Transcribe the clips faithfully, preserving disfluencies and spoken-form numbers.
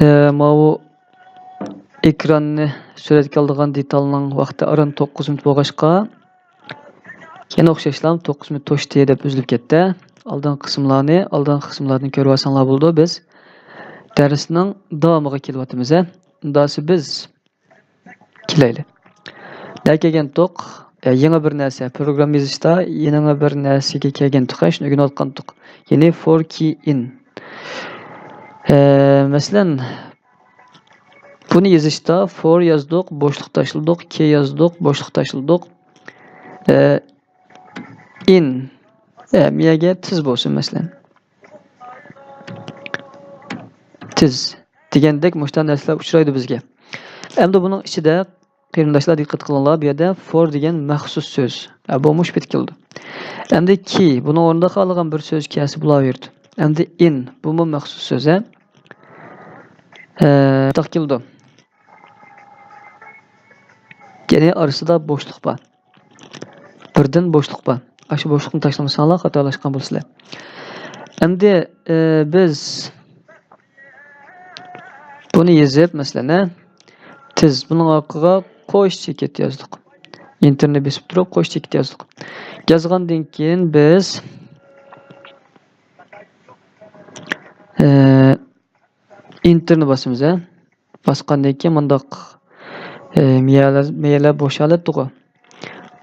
ئە، ماۋۇ ئېكراننى سۈرەتكە ئالىدىغان دېتالنىڭ ۋاقتى ئاران توققۇز مىنۇت بولغاچقا، يەنە ئوخشاشلا توققۇز مىنۇت توشتى دەپ ئۈزۈلۈپ كەتتى. ئالدىنقى قىسىملارنى، ئالدىنقى قىسىملاردىن كۆرۈۋالساڭلار بولىدۇ. بىز دەرسنىڭ داۋامىغا كېلىۋاتىمىز. ئۇنداقسا بىز كېلەيلى. نەگە كەلگەنتۇق؟ ئە، يېڭى بىر نەرسە. پروگرامما يېزىشتا يېڭى بىر نەرسىگە كەلگەنتۇق. شۇنى ئۆگىنىۋاتقانتۇق. يەنى for key in. ئە، مەسىلەن، بۇنى يېزىشتا for يازدۇق، بوشلۇق تاشلىدۇق، key يازدۇق، بوشلۇق تاشلىدۇق. ئە، in. ئە، مىيەگە تىز بولسۇن، مەسىلەن. تىز دېگەندەك مۇشۇنداق نەرسىلەر ئۇچرايدۇ بىزگە. ئەمدى بۇنىڭ ئىچىدە، قېرىنداشلار، دىققەت قىلىڭلار، بۇ يەردە for دېگەن مەخسۇس سۆز. ئە، بۇ مۇشۇ پېتى كېلىدۇ. ئەمدى key، بۇنىڭ ئورنىدا خالىغان بىر سۆز كەلسە بولاۋېرىدۇ. ئەمدى in، بۇمۇ مەخسۇس سۆز، ھە؟ ئە، تاق كېلىدۇ. يەنى ئارىسىدا بوشلۇق بار. بىردىن بوشلۇق بار. ئاشۇ بوشلۇقنى تاشلىمىساڭلار خاتالاشقان بولىسىلەر. ئەمدى، ئە، بىز بۇنى يېزىپ، مەسىلەن، ھە، تىز، بۇنىڭ ئارقىغا قوش چېكىت يازدۇق. ئېنتېرنى بېسىپ تۇرۇپ قوش چېكىت يازدۇق. يازغاندىن كېيىن بىز، ئە، ئېنتېرنى باسىمىز، ھە. باسقاندىن كېيىن مۇنداق، ئە، مىيەلەر، مىيەلەر بوش ھالەتتىغۇ.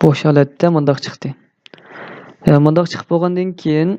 بوش ھالەتتە مۇنداق چىقتى. ئە، مۇنداق چىقىپ بولغاندىن كېيىن،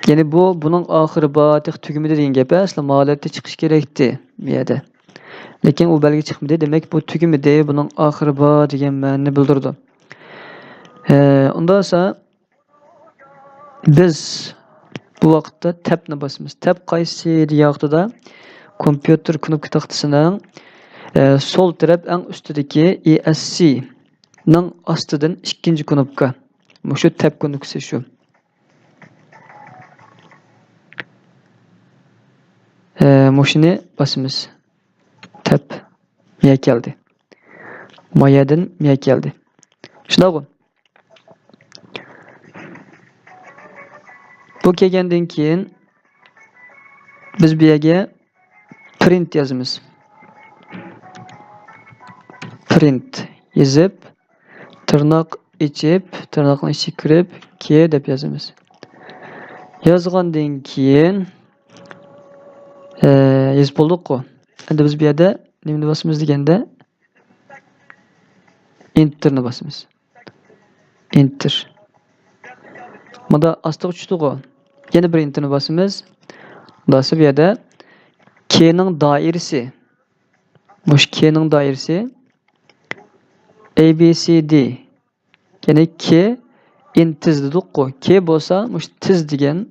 يەنى بۇ، بۇنىڭ ئاخىرى بار، تېخى تۈگىمىدى دېگەن گەپ، ئە، ئەسلى ما ھالەتتە چىقىشى كېرەكتى بۇ يەردە. لېكىن ئۇ بەلگە چىقمىدى، دېمەك، بۇ تۈگىمىدى، بۇنىڭ ئاخىرى بار دېگەن مەنىنى بىلدۈرىدۇ. ئە، ئۇنداق بولسا، بىز بۇ ۋاقىتتا تەبنى باسىمىز. تەب قايسى دېگەن ۋاقتىدا، كومپيۇتېر كۇنۇپكا تاختىسىنىڭ، ئە، سول تەرەپ ئەڭ ئۈستىدىكى ئى ئەس سى نىڭ ئاستىدىن ئىككىنچى كۇنۇپكا. مۇشۇ تەب كۇنۇپكىسى شۇ. ئە، مۇشۇنى باسىمىز. تەب مىيە كەلدى. مايەدىن مىيە كەلدى. شۇنداققۇ؟ بۇ كەلگەندىن كېيىن بىز بۇ يەرگە پرىنت يازىمىز. پرىنت يېزىپ، تىرناق ئېچىپ، تىرناقنىڭ ئىچىگە كىرىپ، كى دەپ يازىمىز. يازغاندىن كېيىن، ئە، يېزىپ بولدۇققۇ. ئەمدى بىز بۇ يەردە نېمىنى باسىمىز دېگەندە، ئېنتېرنى باسىمىز. ئېنتېر. مۇندا ئاستىغا چۈشتىغۇ. يەنە بىر ئېنتېرنى باسىمىز. مۇنداقسا بۇ يەردە كنىڭ دائىرىسى. مۇشۇ كنىڭ دائىرىسى ئەي بى سى دى. يەنى ك ئىن تىز دېدۇققۇ. ك بولسا مۇشۇ تىز دېگەن،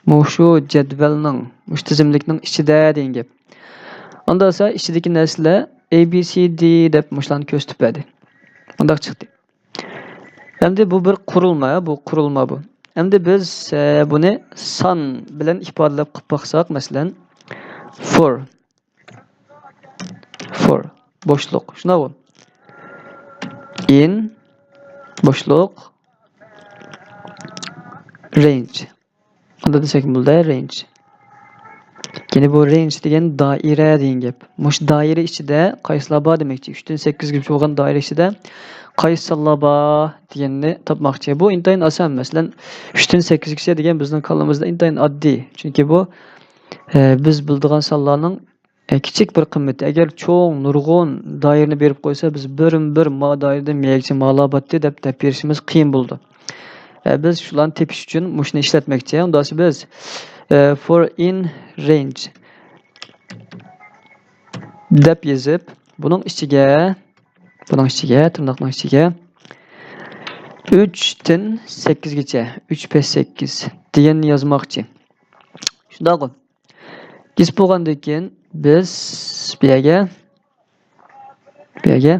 مۇشۇ جەدۋەلنىڭ، مۇشۇ تىزىملىكنىڭ ئىچىدە دېگەن گەپ. ئۇنداق بولسا ئىچىدىكى نەرسىلەر ئەي بى سى دى دەپ مۇشۇلارنى كۆرسىتىپ بەردى. مۇنداق چىقتى. ئەمدى بۇ بىر قۇرۇلما، بۇ قۇرۇلما بۇ. ئەمدى بىز، ئە، بۇنى سان بىلەن ئىپادىلەپ قىلىپ باقساق، مەسىلەن، فور. فور. بوشلۇق. شۇنداقمۇ؟ ئىن. بوشلۇق. رەينج. ئۇنداق دېسەك بولىدۇ، رەينج. يەنى بۇ رەينج دېگەن دائىرە دېگەن گەپ. مۇشۇ دائىرە ئىچىدە قايسىلار بار دېمەكچى. ئۈچتىن سەككىزگىچە بولغان دائىرە ئىچىدە قايسى سانلار بار دېگەننى تاپماقچى. بۇ ئىنتايىن ئاسان. مەسىلەن، ئۈچتىن سەككىزگىچە دېگەن بىزنىڭ كاللىمىزدا ئىنتايىن ئاددىي. چۈنكى بۇ، ئە، بىز بىلىدىغان سانلارنىڭ، ئە، كىچىك بىر قىممىتى. ئەگەر چوڭ، نۇرغۇن دائىرىنى بېرىپ قويسا، بىز بىرمۇ بىر ما دائىرىدىن مىيەگىچە مالار باتتى دەپ دەپ بېرىشىمىز قىيىن بولىدۇ. ئە، بىز شۇلارنى تېپىش ئۈچۈن مۇشۇنى ئىشلەتمەكچى. ئۇنداقسا بىز، ئە، فور ئىن رەينج دەپ يېزىپ، بۇنىڭ ئىچىگە، بۇنىڭ ئىچىگە، تىرناقنىڭ ئىچىگە ئۈچتىن سەككىزگىچە، ئۈچ پەس سەككىز دېگەننى يازماقچى. شۇنداققۇ؟ يېزىپ بولغاندىن كېيىن بىز بۇ يەرگە، بۇ يەرگە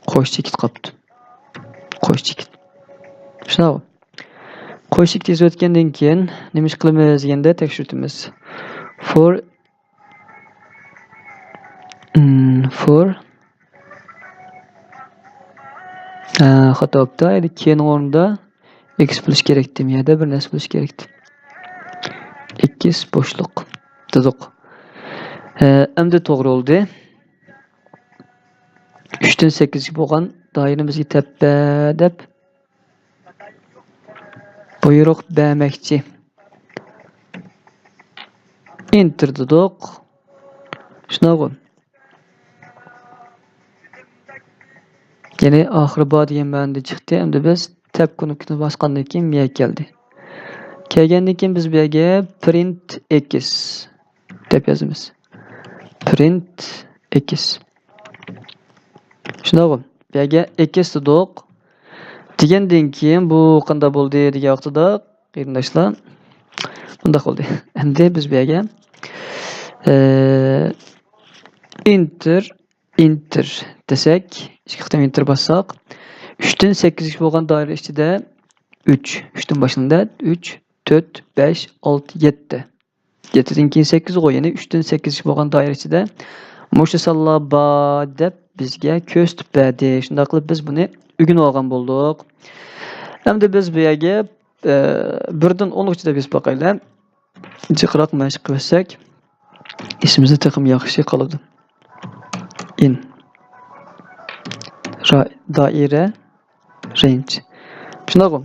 قوش چېكىت قاپتۇ. قوش چېكىت. شۇنداققۇ؟ قوش چېكىت يېزىۋەتكەندىن كېيىن نېمە ئىش قىلىمىز دېگەندە تەكشۈرتىمىز. فور، فور ھە، خاتا بوپتۇ. ئەمدى كېيىننىڭ ئورنىدا ئېكس بولۇش كېرەكتى. بۇ يەردە بىر نەرسە بولۇش كېرەكتى. ئېكس بوشلۇق دېدۇق. ھە، ئەمدى توغرا بولدى. ئۈچتىن سەككىزگە بولغان دائىرىمىزگە تەپپە دەپ بۇيرۇق بەرمەكچى. ئېنتېر دېدۇق. شۇنداققۇ؟ يەنى ئاخىرى بار دېگەن مەنىدە چىقتى. ئەمدى بىز تەپ كۇنۇپكىسىنى باسقاندىن كېيىن مۇ يەرگە كەلدى. كەلگەندىن كېيىن بىز بۇ يەرگە پرىنت ئېكس دەپ يازىمىز. پرىنت ئېكس. شۇنداققۇ؟ بۇ يەرگە ئېكس دېدۇق. دېگەندىن كېيىن بۇ قانداق بولدى دېگەن ۋاقتىدا، قېرىنداشلار، مۇنداق بولدى. ئەمدى بىز بۇ يەرگە، ئە، ئېنتېر، ئېنتېر دېسەك، ئىككى قېتىم ئېنتېر باسساق، ئۈچتىن سەككىزگىچە بولغان دائىرە ئىچىدە ئۈچ، ئۈچتىن باشلىنىدۇ، ئۈچ، تۆت، بەش، ئالتە، يەتتە. يەتتىدىن كېيىن سەككىزغۇ، يەنى ئۈچتىن سەككىزگىچە بولغان دائىرە ئىچىدە مۇشۇ سانلار بار دەپ بىزگە كۆرسىتىپ بەردى. شۇنداق قىلىپ بىز بۇنى ئۆگىنىۋالغان بولدۇق. ئەمدى بىز بۇ يەرگە، ئە، بىردىن ئونغىچە دەپ يېزىپ باقايلى. جىقراق مەشىق قىلىۋەتسەك، ئېسىمىزدە تېخىمۇ ياخشى قالىدۇ. ئىن. را-، دائىرە، رەنج. شۇنداققۇ؟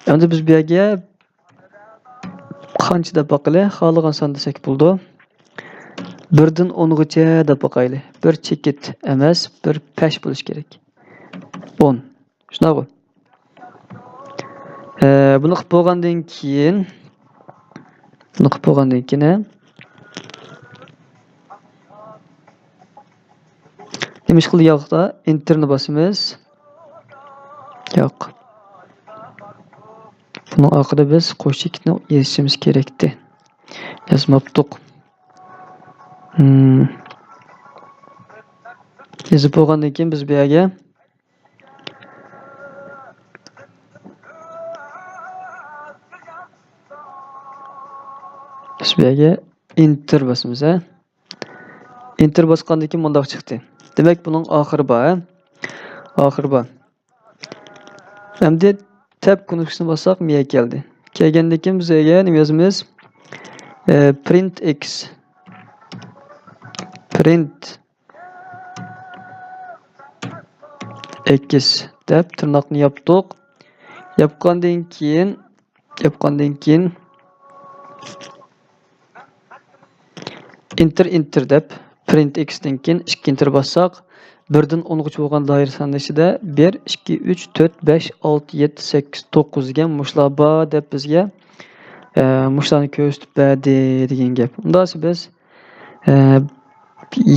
ئەمدى بىز بۇ يەرگە قانچە دەپ باقىلى، خالىغان سان دېسەك بولىدۇ. بىردىن ئونغىچە دەپ باقايلى. بىر چېكىت ئەمەس، بىر پەش بولۇشى كېرەك. ئون. شۇنداققۇ؟ ھە، بۇنى قىلىپ بولغاندىن كېيىن، بۇنى قىلىپ بولغاندىن كېيىن، ھە؟ نېمە ئىش قىلدى ياقتا؟ ئېنتېرنى باسىمىز. ياق. بۇنىڭ ئارقىدا بىز قوش چېكىتنى يېزىشىمىز كېرەكتى. يازماپتۇق. ھىم. يېزىپ بولغاندىن كېيىن بىز بۇ يەرگە بىز بۇ يەرگە ئېنتېر باسىمىز، ھە. ئېنتېر باسقاندىن كېيىن مۇنداق چىقتى. دېمەك، بۇنىڭ ئاخىرى بار، ھە. ئاخىرى بار. ئەمدى تەپ كۇنۇپكىسىنى باسساق، مۇ يەرگە كەلدى. كەلگەندىن كېيىن بىز يەرگە نېمە يازىمىز؟ ئە، پرىنت ئېكس. پرىنت ئېكس دەپ تىرناقنى ياپتۇق. ياپقاندىن كېيىن، ياپقاندىن كېيىن ئېنتېر، ئېنتېر دەپ پرىنت ئېكستىن كېيىن ئىككى ئېنتېر باسساق، بىردىن ئونغىچە بولغان دائىرە سانى ئىچىدە بىر، ئىككى، ئۈچ، تۆت، بەش، ئالتە، يەتتە، سەككىز، توققۇز دېگەن مۇشۇلار بار دەپ بىزگە، ئە، مۇشۇلارنى كۆرسىتىپ بەردى دېگەن گەپ. ئۇنداقسا بىز، ئە،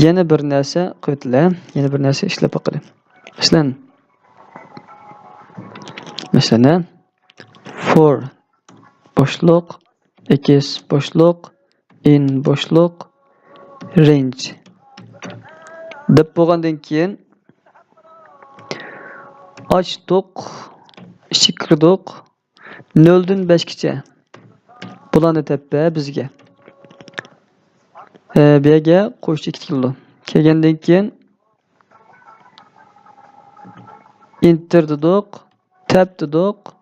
يەنە بىر نەرسە قىلىۋېتىلە، يەنە بىر نەرسە ئىشلەپ باقىلى. مەسىلەن، مەسىلەن، فور بوشلۇق، ئېكس بوشلۇق، ئىن بوشلۇق، رەنج دەپ بولغاندىن كېيىن، ئاچتۇق، ئىچىگە كىردۇق، نۆلدىن بەشكىچە بۇلارنى تەپپە بىزگە، ئە، بۇ يەرگە قوش چېكىت كېلىدۇ. كەلگەندىن كېيىن ئېنتېر دېدۇق، تەپ دېدۇق.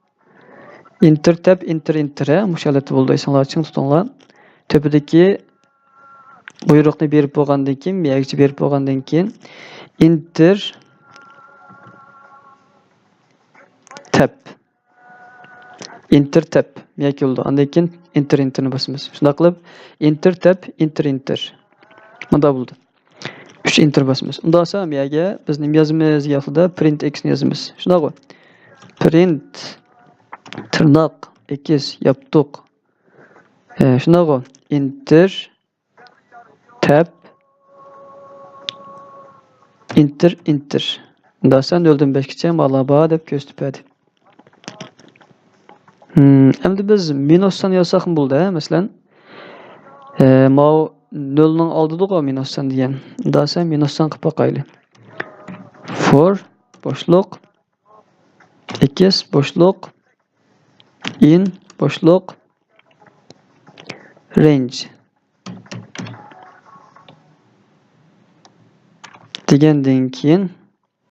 ئېنتېر، تەپ، ئېنتېر، ئېنتېر، ھە، مۇشۇ ھالەتتە بولىدۇ، ئېسىڭلاردا چىڭ تۇتۇڭلار. تۆپىدىكى بۇيرۇقنى بېرىپ بولغاندىن كېيىن، مۇ يەرگىچە بېرىپ بولغاندىن كېيىن، ئېنتېر، تەپ. ئېنتېر، تەپ، مۇ يەرگە كېلىدۇ. ئاندىن كېيىن ئېنتېر، ئېنتېرنى باسىمىز. شۇنداق قىلىپ، ئېنتېر، تەپ، ئېنتېر، ئېنتېر. مۇنداق بولدى. ئۈچ ئېنتېر باسىمىز. ئۇنداقسا مۇ يەرگە بىز نېمە يازىمىز؟ ياقىدا پرىنت ئېكسنى يازىمىز. شۇنداققۇ؟ پرىنت، تىرناق، ئېكس، ياپتۇق. ھە، شۇنداققۇ؟ ئېنتېر، تەپ، ئېنتېر، ئېنتېر. ئۇنداقسا نۆلدىن بەشكىچە مانا بار دەپ كۆرسىتىپ بەردى. ھىم، ئەمدى بىز مىنۇس سان يازساقمۇ بولىدۇ، ھە، مەسىلەن. ئە، ماۋۇ نۆلنىڭ ئالدىدىغۇ مىنۇس سان دېگەن. ئۇنداقسا مىنۇس سان قىلىپ باقايلى. فور بوشلۇق، ئېكس بوشلۇق، ئىن بوشلۇق، رەنج دېگەندىن كېيىن